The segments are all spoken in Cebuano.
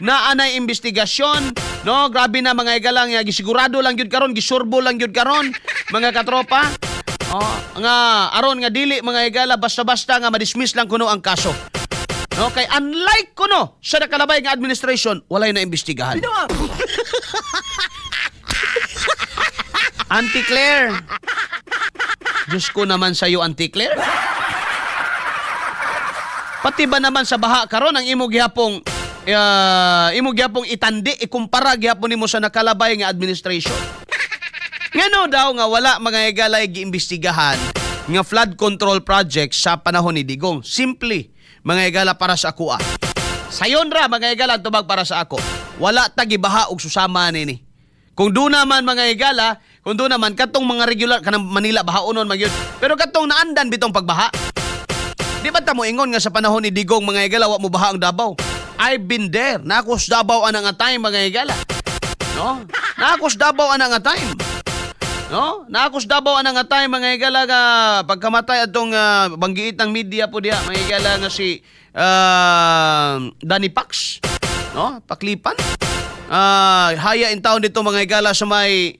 Naa nay investigasyon, no? Grabe na, mga higala, nga gisigurado lang gyud karon, gisurbo lang gyud karon, mga katropa. Oh, nga aron nga dili, mga higala, basta-basta nga ma-dismiss lang kuno ang kaso. No, kay unlike kuno sa nakalabay nga administration, walay na imbestigahan. Auntie Claire. Diyos ko naman sa'yo, Auntie Claire. Pati ba naman sa baha karon ang imo gihapong itandi, ikumpara gihapon nimo sa nakalabay nga administration? Ngano daw nga wala, mga higalay, giimbestigahan nga flood control project sa panahon ni Digong? Simply, mga higala, para sa akoa. Sayon ra, mga higala, ang tubag para sa ako. Wala ta gibaha og susama nini. Kung doon naman, mga higala, kung doon naman katong mga regular kanang Manila bahaonon man gyud. Pero katong naandan bitong pagbaha. Di ba ta mo ingon nga sa panahon ni Digong, mga higala, wa mo baha ang Davao? I've been there. Naa ko sa Davao ana nga time, mga higala. No? Naa ko sa Davao ana nga time. No? Naa ko sa Davao ana nga time, mga higala, nga pagkamatay atong banggiit ng media po diha, mga higala, nga si Danny Pax. No? Paklipan. Haya in town dito, mga higala, sa may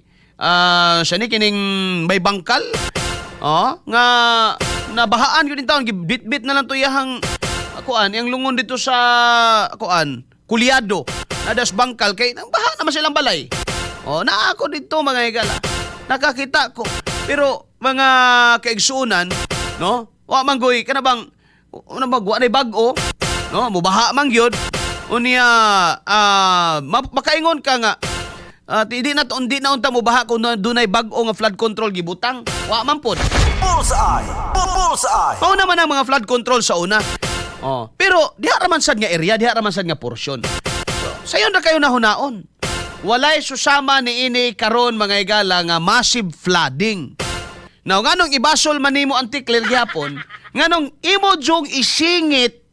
sa ni kining may bangkal. Oh, nga nabahaan gyud in town, gibit-bit na lang to iyahang kuan, iyang lungon dito sa kuan, Kulyado. Nadas bangkal kay nang baha naman silang balay. Oh, naa ako dito, mga higala. Nakakita ko. Pero mga kaigsuonan, no? Wa man goy kana bang una bag wa nay bag-o, no? Mubaha man gyud. Unya makaingon ka nga di na to, di na unta mo baha kung dunay bag-o nga flood control gibutang. Wa man pod. Bullseye! Bullseye! Mao naman ang mga flood control sa una. Oh, pero diha ra man sad nga area, diha ra man sad nga porsyon. So, sayon ra kayo nahunaon. Walay susama ni ini karon, mga higala, nga massive flooding. Now, nganong ibasol man nimo ang Claire gihapon, nganong imo jung isingit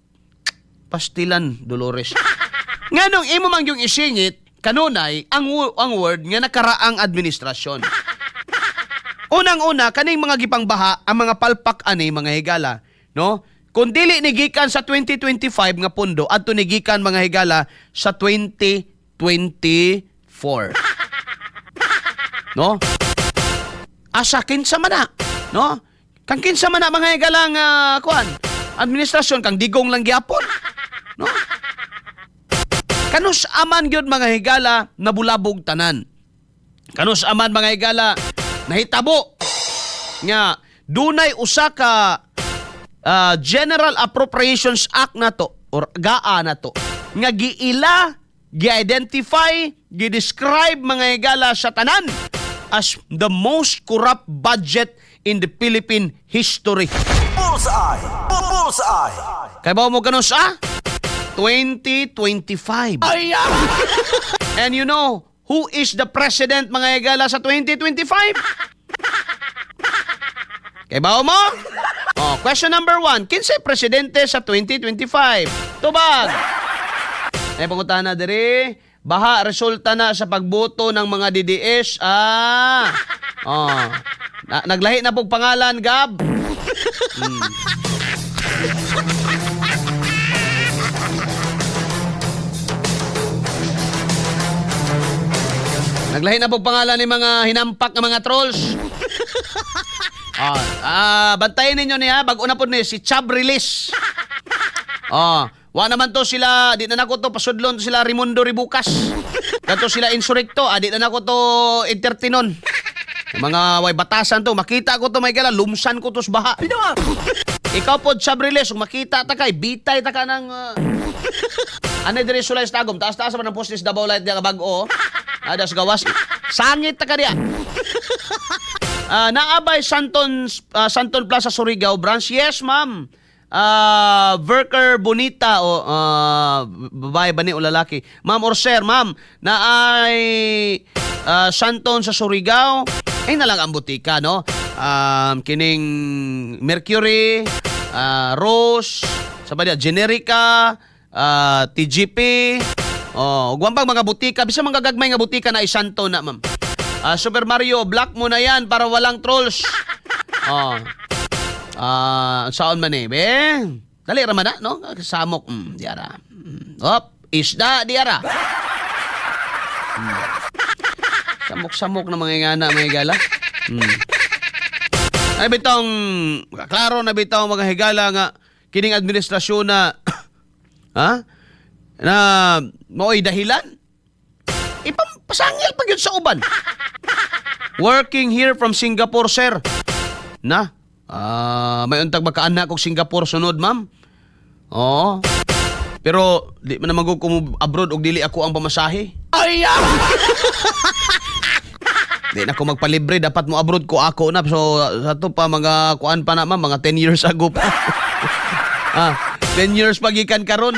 pastilan Dolores. Nganong imo man yung isingit kanunay ang word nga nakaraang administrasyon? Unang-una, kaning mga gipangbaha, ang mga palpak ani, mga higala, no? Kung dili ni gikan sa 2025 nga pondo, adto ni gikan, mga higala, sa 2024. No? Asa kinsa man na, no? Kang kinsa man na, mga higala, nga kuan, administrasyon kang Digong lang gyapon. No? Kanus aman gyud, mga higala, nabulabog tanan. Kanus aman, mga higala, nahitabo nga dunay usa ka General Appropriations Act nato or GAA nato nga giila, gi-identify, gi-describe, mga higala, sa tanan as the most corrupt budget in the Philippine history. Bullseye! Bullseye! Kay mo kanus ah? 2025. Ay! And you know who is the president, mga higala, sa 2025? Kay mo? Oh, question number 1. Kinsay presidente sa 2025? Tubag! Ay, pangutana diri. Baha resulta na sa pagboto ng mga DDS. Ah. Oh. Naglahi na pog pangalan, Gab. Naglahi na pog pangalan ni mga hinampak nga mga trolls. Ah, bantayin ninyo niya, bag-o na po ni si Chab Release. Oh, wa naman to sila, di na nako to pasudlon to sila Raimundo Rebucas. Kato sila Insurrecto, di na nako to entertainon. Mga way batasan to, makita ko to may gala, lumsan ko to sa baha. Ikaw po, Chab Release, kung makita ta kay, bitay ta ka ng ano diri sulay sa Tagum, taas-taas man ang postis Davao Light diya bag-o. Ada sa gawas. Sangit ta ka diya. Naabay Santon Santon Plaza Surigao branch. Yes, ma'am. Worker Bonita o babae ba ni o lalaki? Ma'am or sir, ma'am, na ay Santon sa Surigao. Ay na lang ang butika, no? Kining Mercury, Rose, sa ba diya, Generica, TGP, oh, ug pang mga butika, bisan mga gagmay nga butika na isanto na, ma'am. Super Mario, block mo na yan para walang trolls. Oh. Saon man eh, be? Dali ra man na, no? Samok. Diara. Op. Isda di ara. Samok-samok na mga ingana, mga higala. Ay bitong klaro na bitaw, mga higala, nga kining administrasyon na ha na maoy dahilan ipampasangil pa gyud sa uban. Working here from Singapore, sir. Na may untag makaanak og Singapore sunod, ma'am. Oo. Pero di man naman ko abroad og dili ako ang pamasahe. Ay! Ah! Di na ko magpalibre, dapat mo abroad ko ako na. So sa to pa mga kuan pa na, ma'am, mga 10 years ago pa. 10 years pa gikan karon.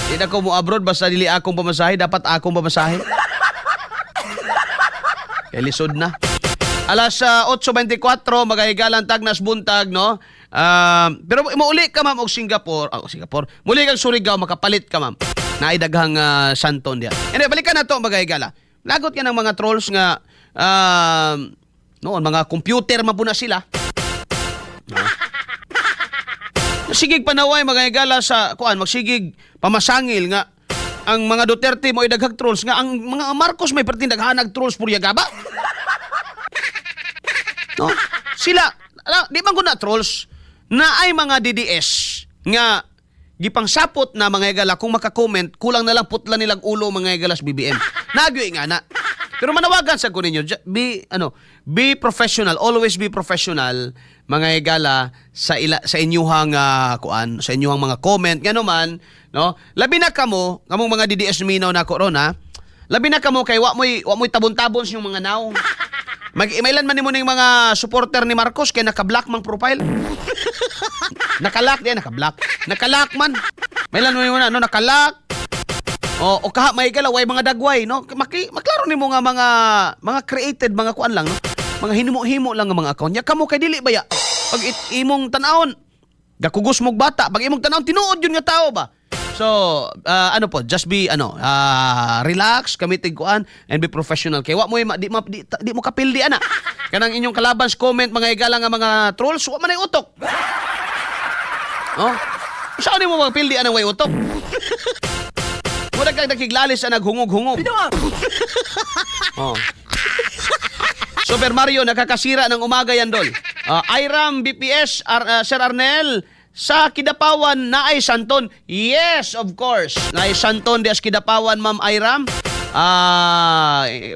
Di na ko mo abroad basta dili akong pamasahe, dapat akong pamasahe. Kay lisod na. Alas 8:24, magahigalan, tagnas buntag, no? Pero mauli ka, ma'am, og Singapore, oh, Singapore. Muli kang Surigao, makapalit ka, ma'am. Naay daghang santon diya. Anyway, balikan na to, magahigala. Lagot ka ng mga trolls nga noon mga computer man po na sila. No? Sigig panaway, mga higala, sa kuan, magsigig pamasangil nga ang mga Duterte mo ay daghag trolls, nga ang mga Marcos may perting daghanag trolls purya gaba. No? Sila, ala, di man ko na trolls, na ay mga DDS nga gipangsapot na, mga higala, kung makakomment, kulang na lang putla nilang ulo, mga higala, sa BBM. Nagyoy nga na. Pero manawagan sa ko ninyo, be ano, be professional, always be professional, mga higala, sa inyuhang kuan, sa inyuhang mga comment ngano man, no? Labi na kamo, kamong mga DDS minaw na ko ron ha. Labi na kamo kay wa mo'y tabon-tabon sa inyong mga naw. Mag-emailan man nimo ning mga supporter ni Marcos kay naka-block mang profile. Naka-lock di, naka-block. Naka-lock man. Mailan mo na no, naka-lock. O kaha may way mga dagway, no. Maklaro nimo nga mga created, mga kuan lang, no. Mga hinimo-himo lang nga mga account. Nya kamo kay dili baya. Pag imong tan-awon gakugos mog bata, pag imong tan-awon tinuod yun nga tao ba. So, ano po, just be ano, relax, kamitig kuan and be professional. Kay wa mo di, ma, di, di mo kapildi ana. Kanang inyong kalaban sa comment, mga higala, nga mga trolls, wa man ay utok. Oh? Saan mo mapildi anang way utok? Mura kang nakiglalis sa naghungog-hungog. Oh. Super Mario, nakakasira ng umaga yan, Dol. Iram, BPS, Sir Arnel, sa Kidapawan, naay Santon. Yes, of course. Naay Santon di as Kidapawan, Ma'am Iram.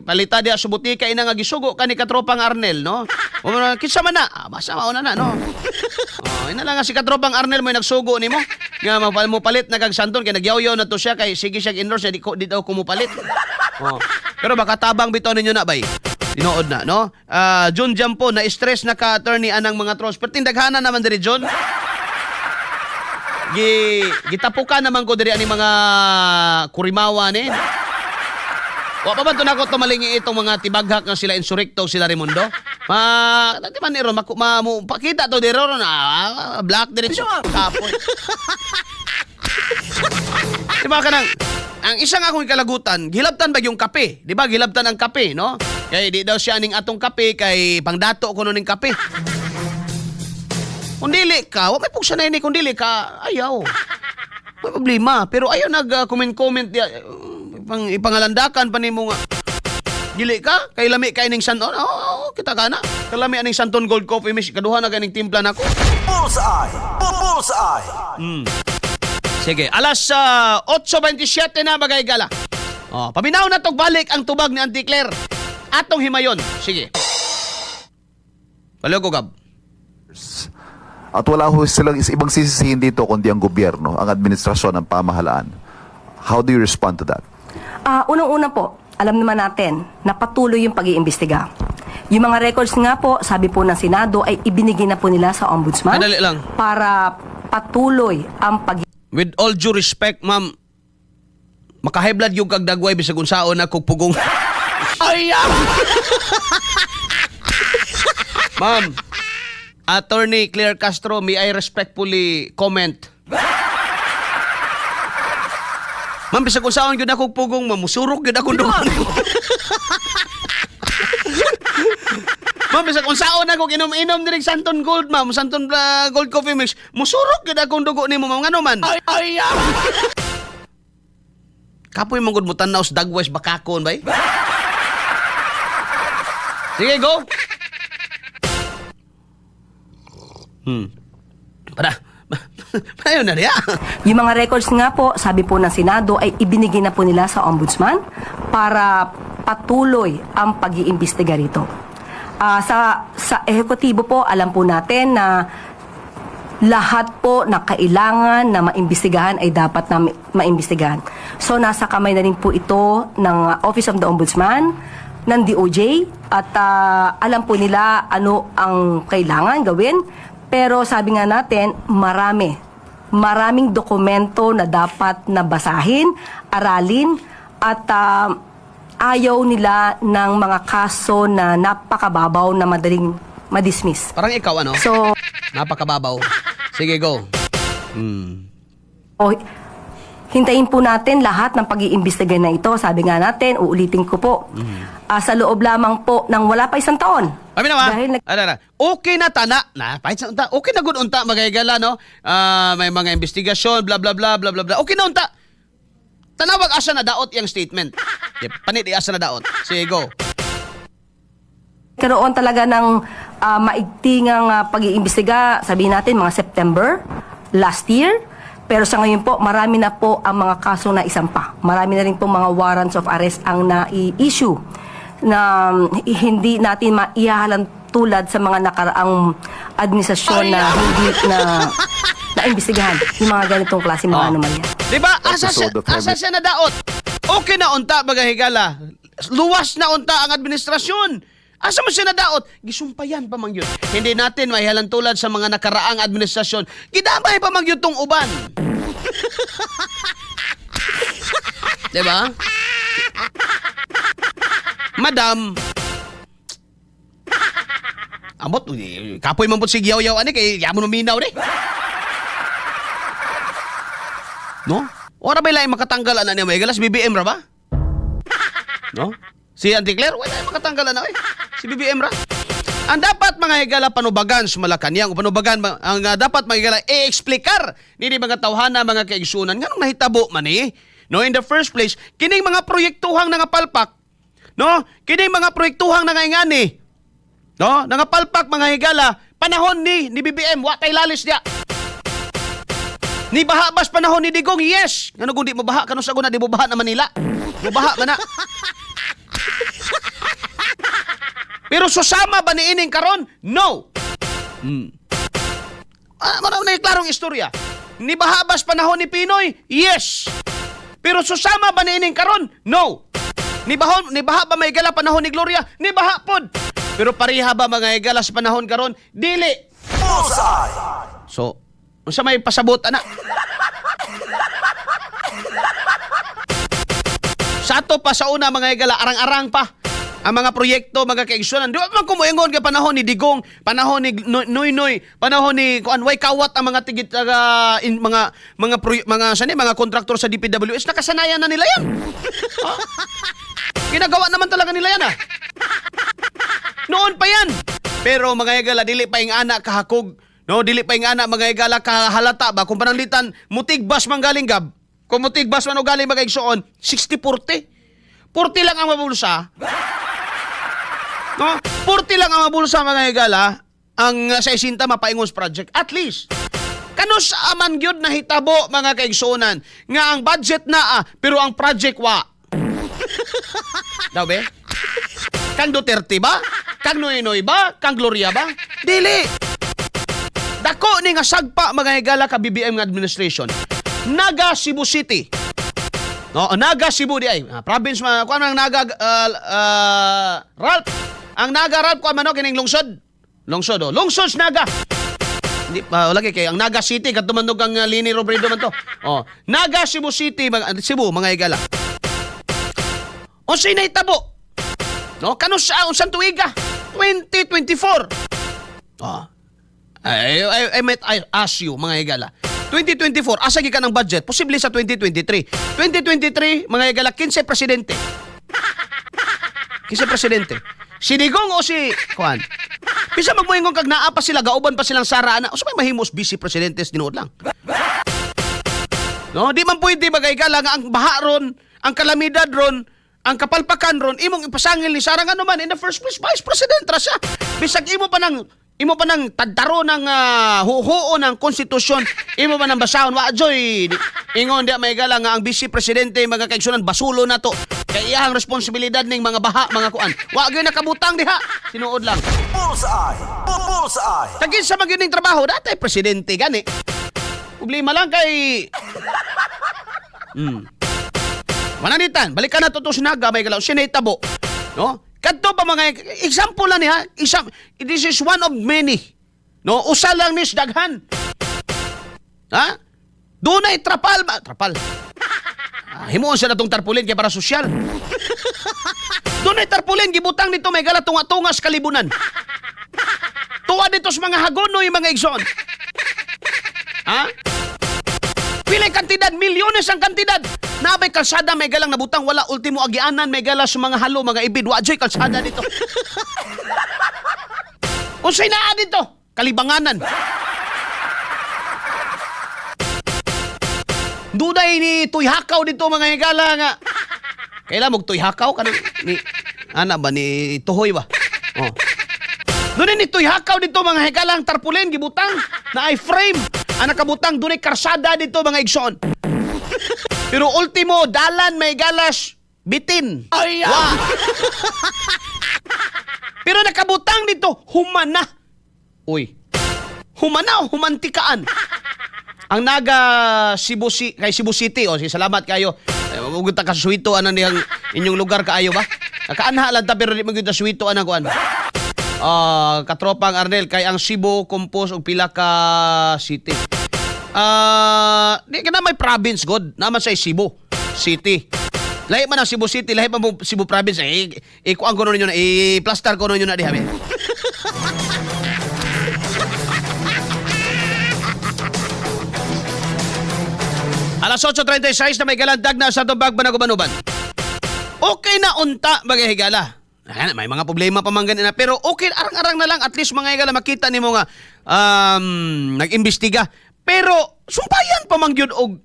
Palita di sa butika ina nga gisugo ka ni katropang Arnel, no? O, kinsa man na? Basta mauna na, no? Oh, ina lang nga si katropang Arnel mo nagsugo nimo. Nga mo palit na kag Santon kay nagyaw-yaw na to siya kay sige siya endorse di ko di daw kumupalit. Oh. Pero baka tabang bitaw ninyo na bay. Tinuod na, no? John Jampo, na-stress na ka, attorney, anang mga trolls. Pero tindaghana naman diri, John. Gitapukan naman ko diri ani mga kurimawa ni. Wa pa man to nako tumalingi itong mga tibaghak nga sila Insurrecto, sila Raimundo. Ma, di man ni ron maku, ma, mo, pakita to diri ron black diretso kapoy. Di ba kanang ang isang akong kalagutan, gilabtan ba yung kape? Di ba gilabtan ang kape, no? Kay di daw siya ning atong kape kay pangdato kuno ning kape. Kung dili ka, wa may pugsa na ini kung dili ka, ayaw. May problema, pero ayaw nag-comment-comment diya, ipangalandakan pa nimo nga dili ka kay lami kay ning Santon. Oo, oh, kita ka na. Kalami aning Santon Gold Coffee Mix, kaduha na kaning timpla nako. Bullseye! Bullseye! Sige, alas 8:27 na, bagay gala. Oh, paminaw na tog balik ang tubag ni Auntie Claire. Atong himayon. Sige. Baliw ko, Gab. At wala ho silang ibang sisisihin dito kundi ang gobyerno, ang administrasyon, ang pamahalaan. How do you respond to that? Unang-una po, alam naman natin na patuloy yung pag-iimbestiga. Yung mga records nga po, sabi po ng Senado, ay ibinigay na po nila sa ombudsman Madali lang. para patuloy ang pag With all due respect, ma'am, makahiblad yung kag dagway bisag unsaon na kog pugong. Ay! Ma'am, Attorney Claire Castro, may I respectfully comment? Ma'am, bisag unsaon gyud ako pugong, ma'am, musurok gyud ako dugo. Ma'am, bisag unsaon ako inom-inom diri Santon Gold, ma'am, Santon Gold Coffee Mix, musurok gyud akong dugo nimo, ma'am. Ngano man? Ay, ay! Kapoy man gud mo tan-aw sa dagway sa bakakon bay. Sige, go. Para. Paano na niya? Yung mga records nga po, sabi po ng Senado, ay ibinigay na po nila sa Ombudsman para patuloy ang pag-iimbestiga rito. Sa ehekutibo po, alam po natin na lahat po na kailangan na maimbestigahan ay dapat na maimbestigahan. So nasa kamay na rin po ito ng Office of the Ombudsman, ng DOJ, at alam po nila ano ang kailangan gawin. Pero sabi nga natin, maraming dokumento na dapat na basahin, aralin, at ayaw nila ng mga kaso na napakababaw na madaling madismiss. Parang ikaw, ano? So, Napakababaw. Sige, go. O, hintayin po natin lahat ng pag-iimbestiga na ito. Sabi nga natin, uulitin ko po. Sa loob lamang po ng wala pa isang taon. Kami na ba? Dahil Ala, ala. Okay na tana. Na, pahit sa unta. Okay na gud unta magayagala, no? May mga investigasyon, bla bla bla bla bla bla. Okay na unta. Tanawag asa na daot yung statement. Di, panit asa na daot. Sige, go. Nagkaroon talaga ng maigtingang pag-iimbestiga, sabihin natin mga September last year. Pero sa ngayon po, marami na po ang mga kaso na isampa. Marami na rin po mga warrants of arrest ang nai-issue na hindi natin maihahalan tulad sa mga nakaraang administrasyon na hindi na naimbestigahan yung mga ganitong klase mga anomalya. Di ba? Asa siya, Episode of asa Heavy- siya na daot? Okay na unta mga higala. Luwas na unta ang administrasyon. Asa mo siya nadaot? Gisumpayan pa man yun. Hindi natin maihalan tulad sa mga nakaraang administrasyon. Gidamay pa man yun tong uban. Di ba? Madam, amot, eh, kapoy man po si Giyaw-yaw ani kay yamon maminaw ni. No? Ora ba lain makatanggal ana niya may galas BBM ra ba? No? Si Auntie Claire, wala yung makatanggal ana eh. Si BBM ra. Ang dapat mga higala panubagan sa Malacanang o panubagan ang dapat mga higala i-explikar nini mga tawhana, mga kaigsunan, nganong nahitabo man eh. No, in the first place, kining mga proyektuhang nangapalpak. No, kining mga proyektuhang nangaingani. No, nangapalpak mga higala panahon ni BBM wa kay lalis diya. Ni baha bas panahon ni Digong? Yes. Ngano kung di mo baha kanu sa guna di mo baha na Manila. Mo baha man na. Pero susama ba ni ining karon? No. Mao na yung klarong istorya. Ni baha bas panahon ni PNoy? Yes. Pero susama ba ni ining karon? No. Ni baha ba may gala panahon ni Gloria? Ni baha pod. Pero pareha ba mga higala sa panahon karon? Dili. Bullseye! So, unsa may pasabot ana? Sa ato pa sa una mga higala, arang-arang pa ang mga proyekto, mga kaigsunan. Di ba man kumuingon kay panahon ni Digong, panahon ni Noynoy, panahon ni kuan, way kawat ang mga tigit in, mga sani, mga kontraktor sa DPWS, nakasanayan na nila yan. Ha? Ginagawa naman talaga nila yan ah. Noon pa yan. Pero mga higala, dili pa yung anak kahakog. No, dili pa yung anak mga higala kahalata ba? Kung pananglitan, mutigbas man galing gab. Kung mutigbas man o galing mga igsoon, 60-40. 40 lang ang mabulsa. No? 40 lang ang mabulsa mga higala ang sa isinta mapaingos project. At least. Kanus aman gyud nahitabo mga kaigsuonan nga ang budget naa pero ang project wa. Daw be? Kang Duterte ba? Kang Noynoy ba? Kang Gloria ba? Dili. Dako ni nga sagpa mga higala ka BBM nga administration. Naga Cebu City. No, Naga Cebu di ay. Province man kuan ang Naga Ralph. Ang Naga Ralph kuan man no kining lungsod. Lungsod oh. Lungsod sa Naga. Hindi pa wala kay ang Naga City kadto man ang Lini Robredo man to. Oh, Naga Cebu City, mga, Cebu mga higala. Unsay nahitabo? No, kanus sa unsang tuiga? 2024. Oh. I might ask you, mga higala. 2024, asa gikan ang budget? Posible sa 2023. 2023, mga higala, 15 presidente. 15 presidente. Si Digong o si Juan? Bisa magmoingon kag naa pa sila, gauban pa silang sara ana. Usa may mahimos vice presidentes tinuod lang. No, di man pwede bagay ka lang ang baha ron, Ang kalamidad ron, ang kapalpakan ron, imong ipasangil ni Sara, nga naman in the first place vice president ra siya. Bisag imo pa nang tadtaro ng huhuo ng konstitusyon, imo pa nang basahon, wa joy ingon di may gala nga ang vice presidente, mga kaigsunan, basulo na to kay iyahang responsibilidad ning mga baha, mga kuan. Wa gyud nakabutang diha, tinuod lang. Bullseye! Bullseye! Tagin sa magining trabaho dati presidente gani. Problema lang kay Mananitan, balikan na to sa Naga, may galaw, sinitabo. No? Kadto pa mga example lang niya, isang, this is one of many. No, usa lang nis daghan. Ha? Dunay trapal ba? Trapal. Ah, himuon siya na tong tarpaulin kay para sosyal. Dunay tarpaulin gibutang dito, may gala, tunga-tunga sa kalibunan. Tuwa dito sa mga hagonoy, mga igsoon. Ha? Pila kantidad, milyones ang kantidad. Nabay kalsada may galang nabutang, wala ultimo agianan may gala sa mga halo, mga ibid, wa joy kalsada dito. Unsay naa dito? Kalibanganan. Dunay ni tuyhakaw dito, mga higala, nga. Kailan mo tuyhakaw kanang ni ana ba ni tuhoy ba? Oh. Dunay ni tuyhakaw dito, mga higala, ang tarpaulin gibutang na ay frame ang nakabutang, dunay karsada dito, mga igsoon. Pero ultimo dalan may galas bitin. Wa. Pero nakabutang dito humana. Uy. Humana o humantikaan? Ang Naga Cebu City, kay Cebu City, o, oh, salamat kayo. Eh, ug ta ka suwito ana niyang inyong lugar kaayo ba? Nakaanha lang ta pero di man gyud ta suwito ana kuan. Ah, katropang Arnel, kay ang Cebu compose og pila ka city. Ah, di ka na may province god, naman sa Cebu City. Lahi man ang Cebu City, lahi man mo Cebu province. Eh, ikuan ko ninyo na, i-plaster ko ninyo na diha. Be. Alas 8:36 na, may galandag na sa tubag banagubanuban. Okay na unta, mga higala. Ayan, may mga problema pa man ganina pero okay arang-arang na lang, at least, mga higala, makita nimo nga nag-imbestiga. Pero sumpayan pa man gyud og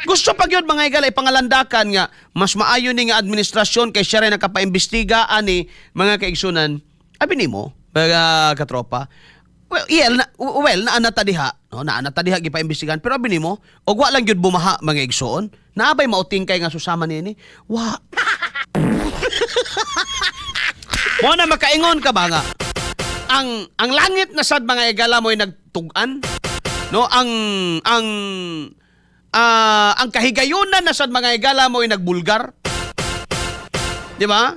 gusto pa gyud, mga higala, ipangalandakan nga mas maayo ni nga administrasyon kay siya rin nakapaimbestiga ani, mga kaigsunan. Abi nimo, mga katropa. Well, yeah, na, well, naa ta diha, no, naa ta diha gipaimbestigahan. Pero abi nimo, og wa lang gyud bumaha, mga igsoon. Naabay mautingkay nga susama niini? Wa. Mo na makaingon ka ba nga ang langit na sad, mga igala, mo'y nagtug-an, no, ang kahigayunan na sad, mga igala, mo'y nagbulgar, di ba?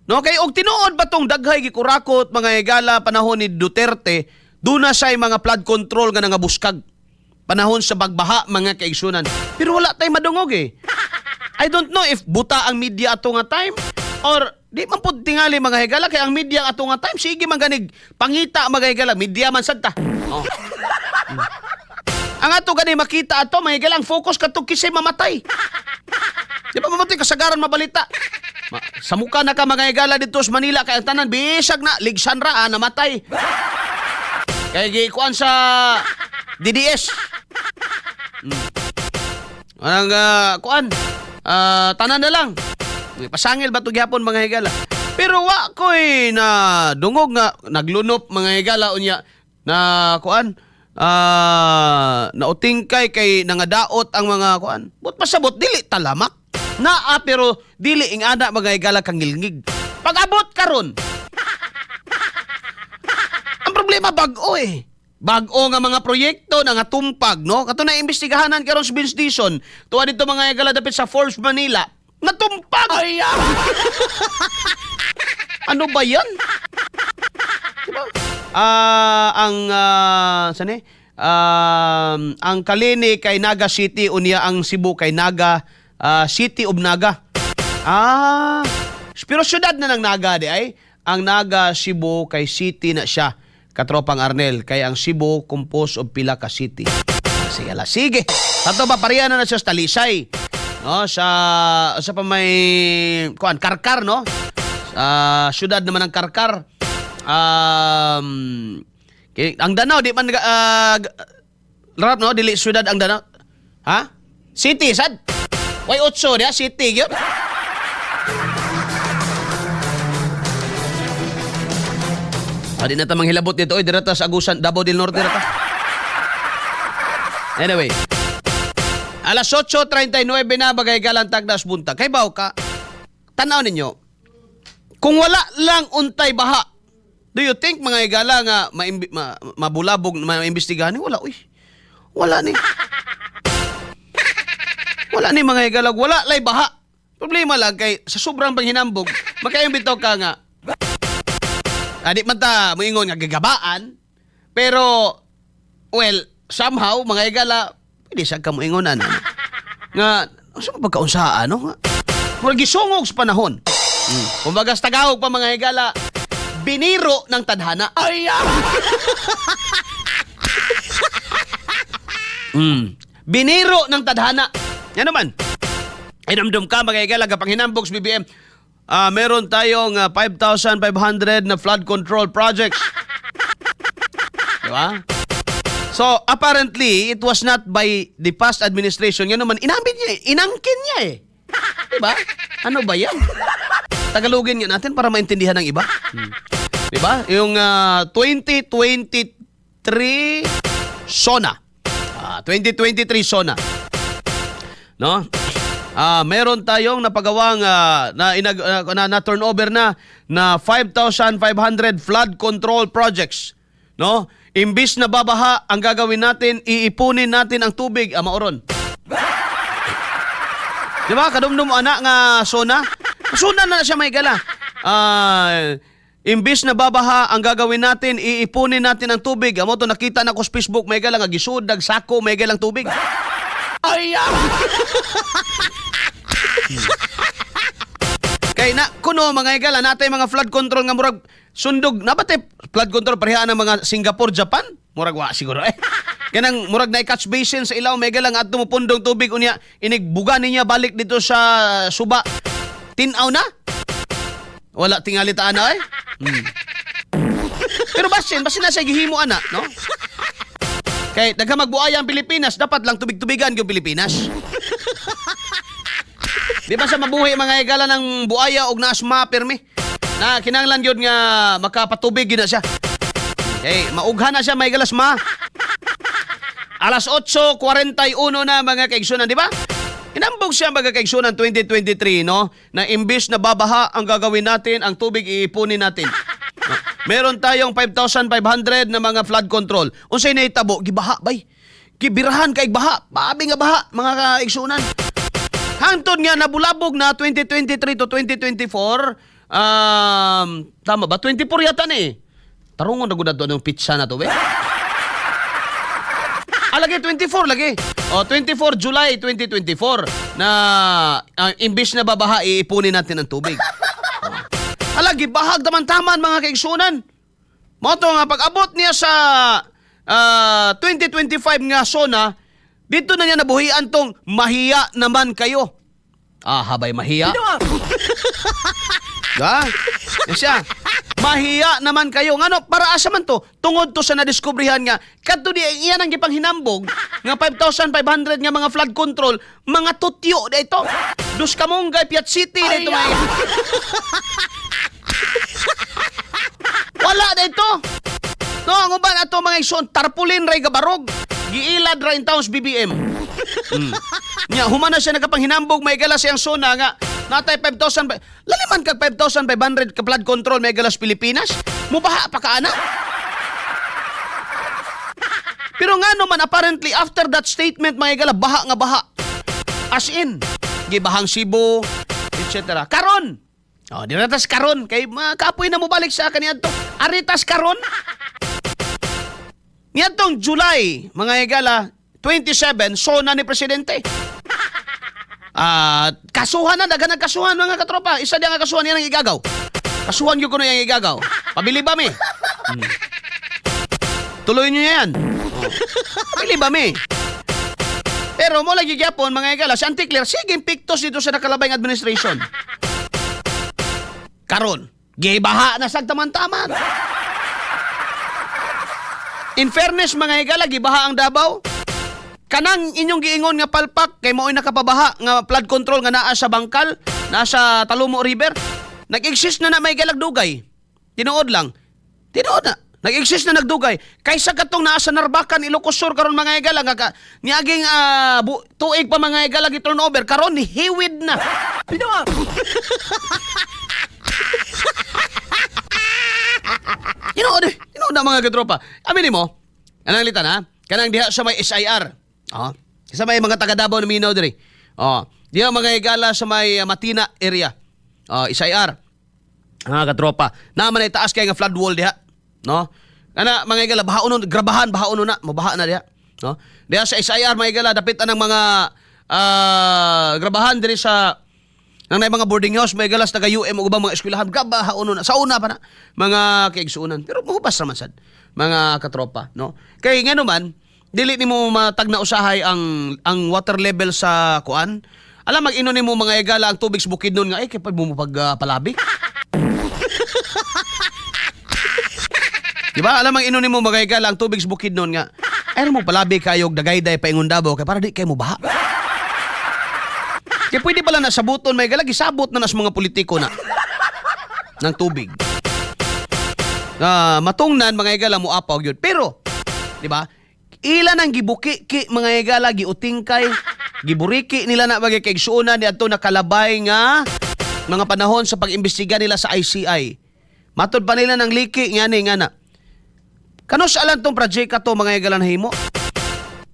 No, kay og tinuod ba tong daghay gikurakot, mga higala, panahon ni Duterte, duna say mga flood control nga nangabuskag panahon sa bagbaha, mga kaigsunan. Pero wala tay madungog eh. I don't know if buta ang media ato nga time or di man pud tingali, mga higala, kay ang media ato nga time sige man ganig pangita, mga higala, media man sad ta. Oh. Ang ato gani makita ato, mga higala, ang focus kadto kisay mamatay. Di ba mamatay kasagaran mabalita? Sa muka na ka, mga higala, dito sa Manila kay ang tanan bisag na ligsan ra namatay. Kay gikuan sa DDS. Ang kuan tanan na lang. Pasangil ba to gyapon, mga higala? Pero wa ko'y na dungog nga naglunop, mga higala, unya na kuan nautingkay kay nangadaot ang mga kuan. But pasabot dili talamak. Naa pero dili ing ana, mga higala, kangilngig. Pag-abot karon, ang problema bag-o eh. Bag-o nga mga proyekto na nga tumpag, no? Kato na imbestigahanan karon sa Vince Dizon. Tuwa dito, mga higala, dapit sa Forbes Manila. Natumpag! Ay, ano ba yan? Diba? Ang saan eh? Ang Kalini kay Naga City unya ang Cebu kay Naga City of Naga. Ah, pero syudad na ng Naga di ay. Ang Naga Cebu kay city na siya. Katropang Arnel, kay ang Cebu composed of pila ka city. Ah, sige la, sige. Ato ba pareha na na siya sa Talisay. No, sa pa may kuan Karkar, no? Sa syudad naman ng Karkar. Ang Danao di man rap, no, dili syudad ang Danao. Ha? City sad. Way 8 diha city gyud. Adi na ta manghilabot dito oy, dira ta sa Agusan, Davao del Norte ra ta. Anyway. Alas 8:39 na, bagay galang tagdas buntag. Kay baw ka. Tanaw ninyo. Kung wala lang untay baha, do you think, mga higala, nga mabulabog, maimbestigahan ni? Wala, uy. Wala ni. Wala ni, mga higala, wala lay baha. Problema lang kay sa sobrang panghinambog, makaimbitaw ka nga. Adi man ta moingon nga gigabaan, pero well, somehow, mga higala, pwede sa ka moingon ana. Nga unsa man pagkaunsaan, no? Nga murag gisungog sa panahon. Kumbaga sa Tagalog pa, mga higala, biniro ng tadhana. Ay! Biniro ng tadhana. Yan naman. Inamdum ka, mga higala, kapang hinambog sa BBM. Ah, meron tayong 5,500 na flood control projects. Di ba? So, apparently, it was not by the past administration. Yan naman, inamin niya eh. Inangkin niya eh. Di ba? Ano ba yan? Tagalogin nga natin para maintindihan ng iba. Di ba? Yung 2023 SONA. 2023 SONA. No? Meron tayong napagawang na, inag, ah, na, na turnover na na 5,500 flood control projects. No? Imbis na babaha, ang gagawin natin, iipunin natin ang tubig, mauron. Di ba? Kadumdum ana nga SONA. SONA na siya, may gala. Imbis na babaha, ang gagawin natin, iipunin natin ang tubig. Amo to nakita na ko sa Facebook, may gala nga gisud, sako, may galang tubig. Ay! Kay na kuno, mga higala, natay mga flood control nga murag sundog na ba tay flood control pareha ng mga Singapore, Japan? Murag wa siguro eh. Kanang murag na catch basin sa ilaw, may galang adto mo pundong tubig, unya inigbuga niya balik dito sa suba. Tinaw na? Wala tingali ta ana eh. Pero basin basin na siya gihimo ana, no? Kay daghan magbuaya ang Pilipinas, dapat lang tubig-tubigan yung Pilipinas. Di ba sa mabuhi, mga higala, ng buaya og naasma pirmi? Na kinahanglan gyud nga makapatubig gyud na siya. Okay, maughan na siya, may galas ma. Alas 8:41 na, mga kaigsunan, di ba? Inambog siya, mga kaigsunan, 2023, no? Na imbis na babaha, ang gagawin natin, ang tubig iipunin natin. No? Meron tayong 5,500 na mga flood control. Unsay nahitabo? Gibaha bay. Gibirahan kay baha. Babi nga baha, mga kaigsunan. Hangtod nga nabulabog na 2023 to 2024, tama ba? 24 yata ni eh. Tarungon na gud ato ng pizza na to, be. Lagi 24 lagi. O 24 July 2024 na imbis na babaha, iipunin natin ang tubig. Oh. Alagi bahag taman-taman, mga kaigsunan. Mao to nga pag-abot niya sa 2025 nga SONA, dito na niya nabuhian tong "Mahiya naman kayo." Ah, habay mahiya. Ga? Yan siya. "Mahiya naman kayo." Ngano para asa man to? Tungod to sa nadiskubrihan nga kadto di iyan ang gipanghinambog nga 5,500 nga mga flood control, mga tutyo dito. Dus Kamunggay, Piat City dito mga. Wala dito. No, ang uban ato, mga igsoon, tarpaulin ray gabarog. Giilad ra in towns BBM. Nya human na siya nagapanghinambog, may gala siyang SONA nga natay 5,000, laliman kag 5,500 ka flood control, may galas Pilipinas. Mubaha pa ka ana. Pero nga naman apparently after that statement, mga gala, baha nga baha. As in, gibahang Cebu, etc. Karon. Oh, di na tas karon kay makapoy na mo balik sa kaniadto. Aritas karon. Niadtong July, mga higala, 27, SONA ni presidente. Kasuhan na, daghan kasuhan, mga katropa. Isa diya nga kasuhan yan ang igagaw. Kasuhan gyud kuno yang igagaw. Pabili ba mi? Tuloy niyo yan. Oh. Pabili ba mi? Pero mo lagi gyapon, mga higala, si Auntie Claire, sige pictos dito sa nakalabay ng administration. Karon, gibaha na sag taman-taman. In fairness, mga higala, gibaha ang Davao. Kanang inyong giingon nga palpak kay mao'y nakapabaha nga flood control nga naa sa Bangkal, naa sa Talumo River, nag-exist na na may galagdugay. Tinuod lang. Tinuod na. Nag-exist na nagdugay. Kaysa katong naa sa Narvacan, Ilocos Sur karon, mga higala nga ka, niaging tuig pa, mga higala, gi-turnover karon hiwid na. Tinuod eh. Tinuod na, mga katropa. Aminin mo, anang litan ha, kanang diha sa may SIR. Oh, sa may mga taga Davao na minaw diri. Oh, diha, mga higala, sa may Matina area. Oh, SIR. Mga katropa, naman ay taas kay nga flood wall diha. No? Kana, mga higala, bahaon nun, grabahan bahaon nun na, mabaha na diha. No? Diha sa SIR, mga higala, dapit anang mga grabahan diri sa nang nay mga boarding house, may galas taga UM ug ubang mga eskwelahan, grabaha uno na sa una pa na, mga kaigsuonan, pero mohubas raman sad, mga katropa, no? Kay ngano man dili nimo matagna usahay ang water level sa kuan. Alam mag-ino nimo, mga higala, ang tubig sa Bukidnon nga ay kay pag mo pag palabi. Di ba? Alam ang ino nimo, mga higala, ang tubig sa Bukidnon nga ay mo palabi kayog dagayday paingon Davao kay para di kay mo baha. Kaya pwede pala na sabuton, may galag, isabot na nas mga politiko na ng tubig. Na matungnan, mga higala, mo apaw yun. Pero, di ba? Ilan ang gibuki ki, mga higala, giutingkay, giburiki nila na bagay kay igsuonan ni adto nakalabay nga mga panahon sa pag-imbestiga nila sa ICI. Matod pa nila ng liki nga ni nga na. Kano sa alang tong project to, mga higala, nahimo?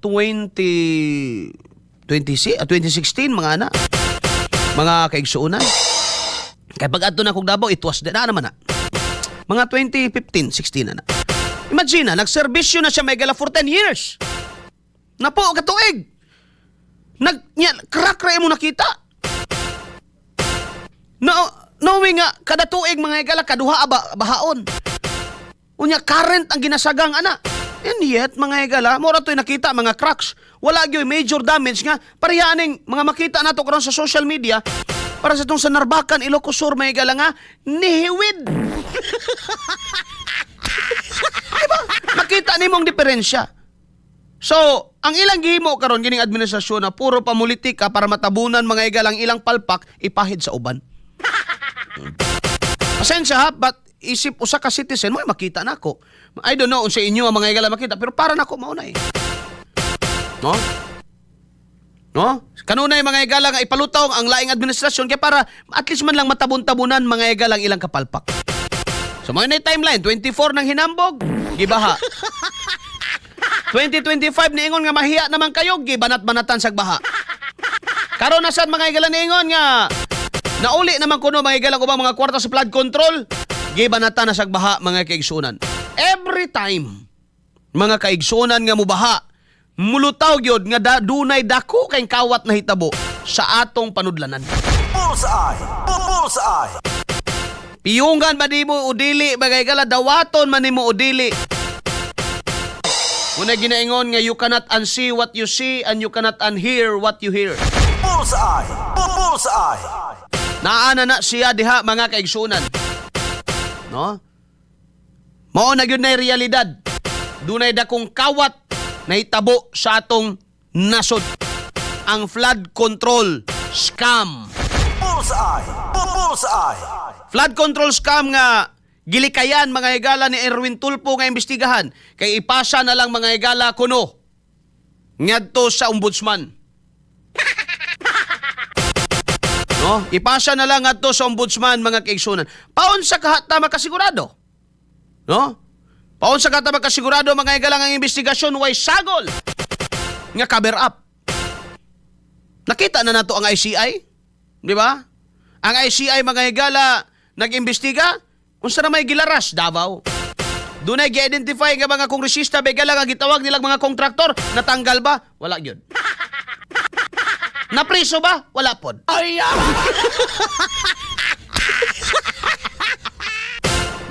20 20, 2016, mga ana. Mga kaigsuonan. Kay pag adto na kog Davao, it was na naman na. Mga 2015, 16 na na. Imagine na, nagserbisyo na siya, may gala, for 10 years. Napo, katuig. Nag, nya, crack ra mo nakita. No, knowing nga, kada tuig, mga higala, kaduha ba, bahaon. Unya, current ang ginasagang ana. And yet, mga higala, mora to'y nakita, mga cracks. Wala gyud major damage nga. Pareha aning mga makita nato karon sa social media, para sa itong sa Narvacan, Ilocos Sur, mga higala, nga, nihiwid. Diba? Makita nimong diferensya. So, ang ilang gihimo karon gining administrasyon na puro pamulitika para matabunan, mga higala, ang ilang palpak ipahid sa uban. Pasensya ha, but isip usa ka citizen mo makita nako. I don't know unsa inyo ang mga higala makita, pero para nako mao na eh. No? No? Kanunay, mga higala, nga ipalutaw ang laing administrasyon kay para at least man lang matabon-tabunan, mga higala, ang ilang kapalpak. So mga na timeline, 24 ng hinambog, gibaha. 2025 niingon nga mahiya naman kayo, gibanat-banatan sa baha. Karon na sad, mga higala, niingon nga nauli naman kuno, mga higala, ubang mga kwarta sa flood control, gibanatan na sa baha, mga kaigsunan. Every time, mga kaigsunan, nga mubaha, mulutaw gyud nga dunay dako kay kawat na hitabo sa atong panudlanan. Bullseye! Bullseye! Piyungan ba nimo o dili, mga higala, dawaton man nimo o dili. Una ginaingon nga you cannot unsee what you see and you cannot unhear what you hear. Bullseye! Bullseye! Naa na na siya diha, mga kaigsunan. No? Mao na gyud na realidad. Dunay dakong kawat nahitabo sa atong nasod. Ang flood control scam. Bullseye! Bullseye! Flood control scam nga gilikayan, mga higala, ni Erwin Tulfo nga imbestigahan kay ipasa na lang, mga higala, kuno ngadto sa ombudsman. No? Ipasa na lang ngadto sa ombudsman, mga kaigsunan. Paunsa kahata makasigurado? No? Paunsa kahata makasigurado, mga higala, ang investigasyon way sagol nga cover up? Nakita na nato ang ICI, di ba? Ang ICI, mga higala, nag-imbestiga unsa na may gilaras Davao. Dunay gi-identify nga mga kongresista bigala nga gitawag nilang mga kontraktor, natanggal ba? Wala gyud. Napriso ba? Wala pod. Ay!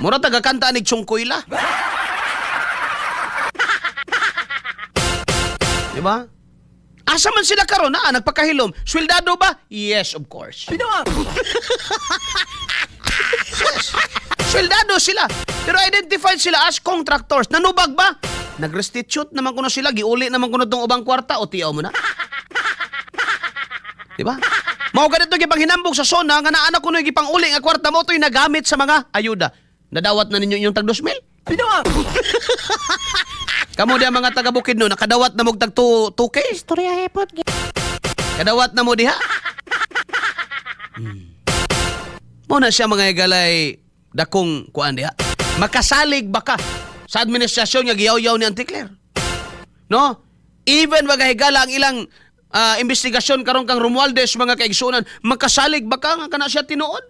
Mura taga kanta ni Chungkoyla. Di ba? Asa man sila karon na nagpakahilom? Sweldado ba? Yes, of course. Yes. Sweldado sila. Pero identified sila as contractors. Nanubag ba? Nag-restitute naman kuno sila, giuli naman kuno tong ubang kwarta o tiyaw mo na. Di ba? Mao ganito gipanghinambog sa SONA nga naa na kuno gipang-uli nga kwarta mo to'y nagamit sa mga ayuda. Nadawat na ninyo inyong tag 2,000? Pinoa! Kamo diha mga taga Bukidnon nakadawat na mog tag 2, 2K. Istorya hepot. Kadawat na mo diha. Mo na siya, mga higalay, dakong kuan diha. Makasalig ba ka sa administrasyon nga giyaw-yaw ni Auntie Claire? No? Even mga higala ang ilang investigasyon karon kang Romualdez, mga kaigsunan, makasalig ba ka nga kana siya tinuod?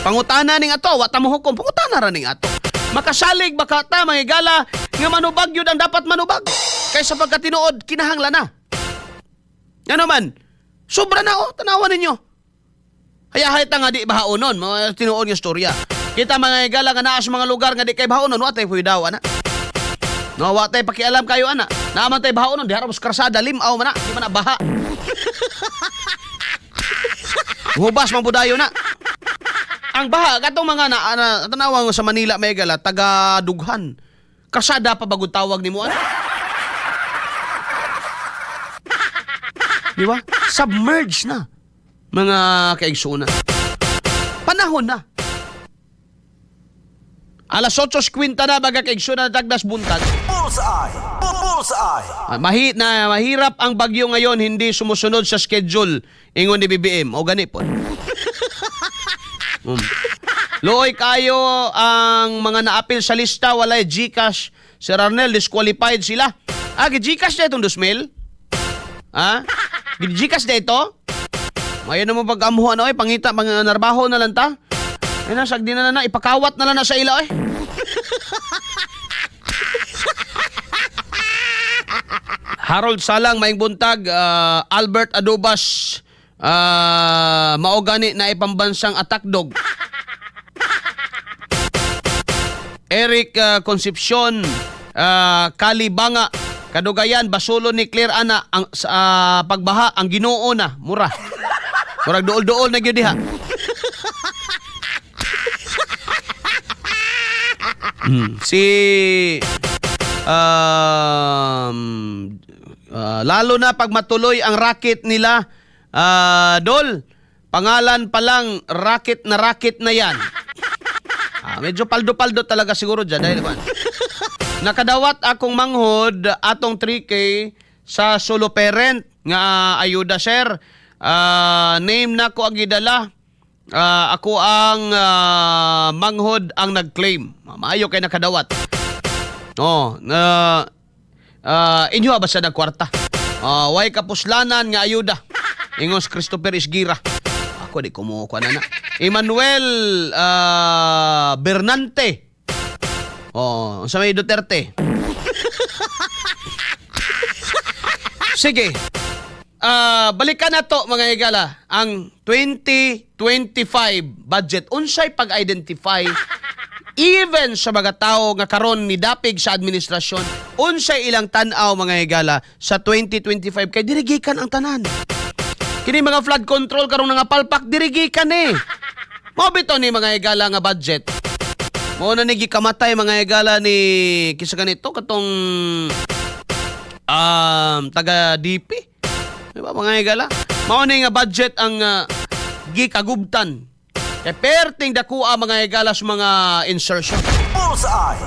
Pangutana ning ato, wa ta mo hukom, pangutana ra ning ato. Makasalig ba ka ta, mga higala, nga manubag yun ang dapat manubag? Kaysa pagkatinuod, kinahanglan na. Ano man, sobra na oh, tanawan ninyo. Kaya hayta nga di bahaonon, mga tinuod nga storya. Kita, mga higala, nga naa sa mga lugar nga di kay bahaonon, wa tay puy daw ana. No, wa tay pakialam kayo ana. Naa man tay bahaonon, di harap sa karsada, limaw man na, di man na baha. Hubas man budayo na. Ang baha katong mga na tanawa sa Manila megala taga dughan. Karsada pa bagong tawag nimo ana. Di ba? Submerge na, mga kaigsunan. Panahon na. Alas 8:50 na, mga kaigsunan, tagdas buntag. Bullseye! Bullseye! Ah, na mahirap ang bagyo ngayon, hindi sumusunod sa schedule, ingon ni BBM o gani po. Luoy kayo ang mga naapil sa lista, walay GCash. Sir Arnel, disqualified sila. Ah, GCash na itong 2,000? Ha? GCash na ito? Mayo na mo pag-amuhan, oy, pangita, mga narbaho na lang ta. Ay na, sagdi na na na, ipakawat na lang na sa ila, oy. Harold Salang, maing buntag, Albert Adobas, mao gani na ipambansang attack dog. Eric Concepcion, Kalibanga, kadugayan basulo ni Claire ana ang sa pagbaha ang Ginoo na mura. Murag duol-duol na gyud diha. Si lalo na pag matuloy ang racket nila, Dol, pangalan pa lang racket na yan. Ah, medyo paldo-paldo talaga siguro dyan dahil kwan. Nakadawat akong manghod atong 3K sa solo parent nga ayuda, sir. Ah, name na ko ang gidala. Ah, ako ang manghod ang nag-claim. Maayo kay nakadawat. Oh, na inyo ba sa nagkwarta? Ah, way kapuslanan nga ayuda. Ingos Christopher Isgira. Ako di kumukuha na na. Emmanuel Bernante. Oh, sa may Duterte. Sige. Ah, balikan na to, mga higala, ang 2025 budget. Unsay pag-identify even sa mga tao nga karon ni dapig sa administrasyon, unsay ilang tan-aw, mga higala, sa 2025 kay dirigikan ang tanan. Kini mga flood control karon nga palpak dirigikan eh. Mao bitaw ni, mga higala, nga budget. Mao na ni gikamatay, mga higala, ni kisa ganito katong taga DP. Di ba, mga higala? Mao ni nga budget ang gikagubtan. Kay perting dakua, mga higala, sa mga insertion. Bullseye!